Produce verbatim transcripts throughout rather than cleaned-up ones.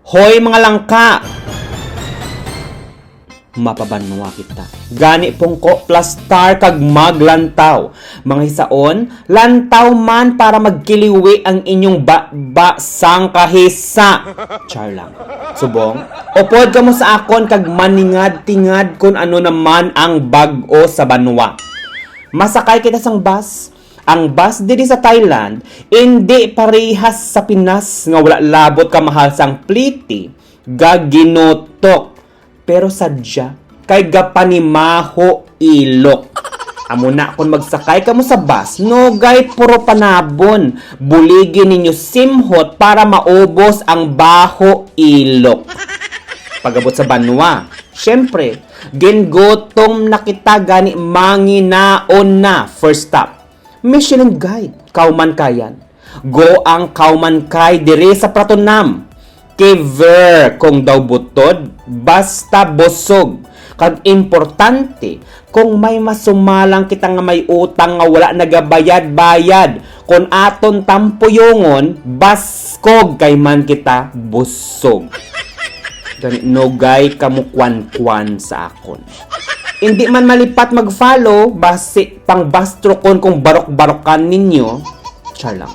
Hoy, mga langka! Mapabanwa kita. Gani pungko, plastar kag maglantaw. Mga hisaon, lantaw man para magkiliwi ang inyong baba sang kahisa. Char lang. Subong, upod kamo sa akon kag maningad-tingad kon ano naman ang bag-o sa banwa. Masakay kita sang bus. Ang bus diri sa Thailand, indi parehas sa Pinas nga wala labot kamahal sang pliti, gaginotok. Pero sadya, kay gapanimaho ilok. Amo na, kon magsakay kamo sa bus, nugay puro panabon, buligi ninyo simhot para maubos ang baho ilok. Pag-abot sa banwa, syempre, gingutom na kita, gani manginaon na. First stop, Michelin Guide, Khao Man Kaian. Go ang Khao Man Kai diri sa Pratunam. Kiver kung daw butod, basta busog. Kag importante, kung may masumalang kita nga may utang nga wala nagabayad-bayad, kung aton tampuyongon, baskog kay man kita busog. Gani, nugay kamo kwan-kwan sa akon. Indi man malipat mag-follow, basi pang bastrokon kung barok-barokan ninyo. Char lang.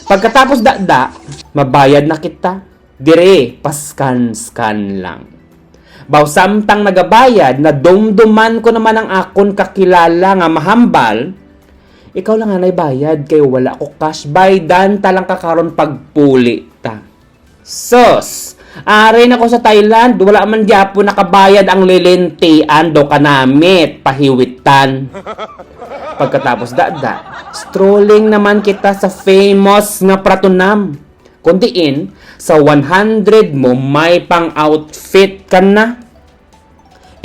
Pagkatapos dakdak, mabayad na kita. Diri, pa-scan-scan lang. Baw samtang nagabayad, nadumduman ko naman ang akon kakilala nga mahambal, "Ikaw lang anay bayad kay wala ko cash, baydan ta lang ka karon pagpuli ta." Sus! Ari na ko sa Thailand, wala man gyapon nakabayad ang lilintian daw kanamit, pahiwitan. Pagkatapos dakdak, strolling naman kita sa famous nga Pratunam. Kun diin, sa one hundred mo may pang-outfit ka na.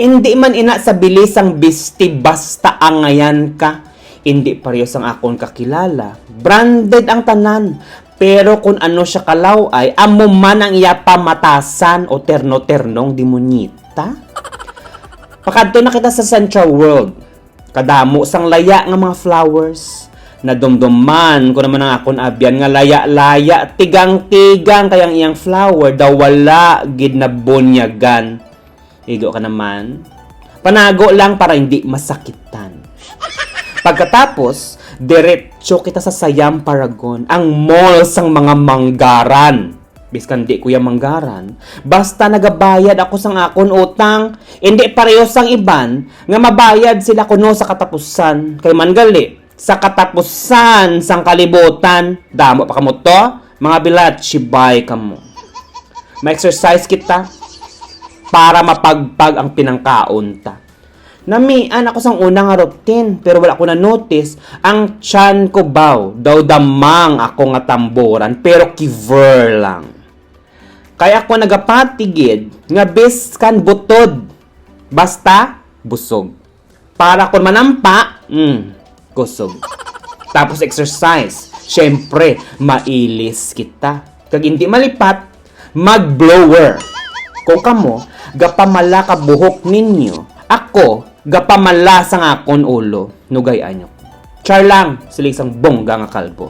Indi man ina sa bili sang bisti basta angayan ka. Indi pareho sang akon kakilala. Branded ang tanan. Pero kun ano siya kalaw-ay, amo man ang iya pamatasan o terno-ternong demonyita. Pakadto na kita sa Central World. Kadamo sang laya nga mga flowers. Nadumduman ko naman ang akon abyan nga laya-laya, tigang-tigang kay ang iyang flower daw wala gid nabunyagan. Igo ka naman. Panago lang para hindi masakitan. Pagkatapos, diretso kita sa Siam Paragon, ang mall sang mga manggaran. Biskan di ko ya manggaran, basta nagabayad ako sang akon utang, hindi pareho sang iban nga mabayad sila kuno sa katapusan. Kay man gali, sa katapusan sang kalibutan, damo pa kamo to, mga bilat, sibay kamo. Ma-exercise kita para mapagpag ang pinangkaon ta. Namian ako sang una nga routine, pero wala ko na-notice. Ang tiyan ko baw, daw damang ako nga tamburan, pero kiver lang. Kay ako nagapati gid nga biskan butod, basta busog. Para kon manampa, mm, kusog. Tapos exercise. Siyempre, mailis kita. Kag hindi malipat, mag-blower. Kung kamo, gapamala ka buhok ninyo, ako, gapamala sang akon ulo. Nugay-an nyo. Char lang, siling sang bongga nga kalbo.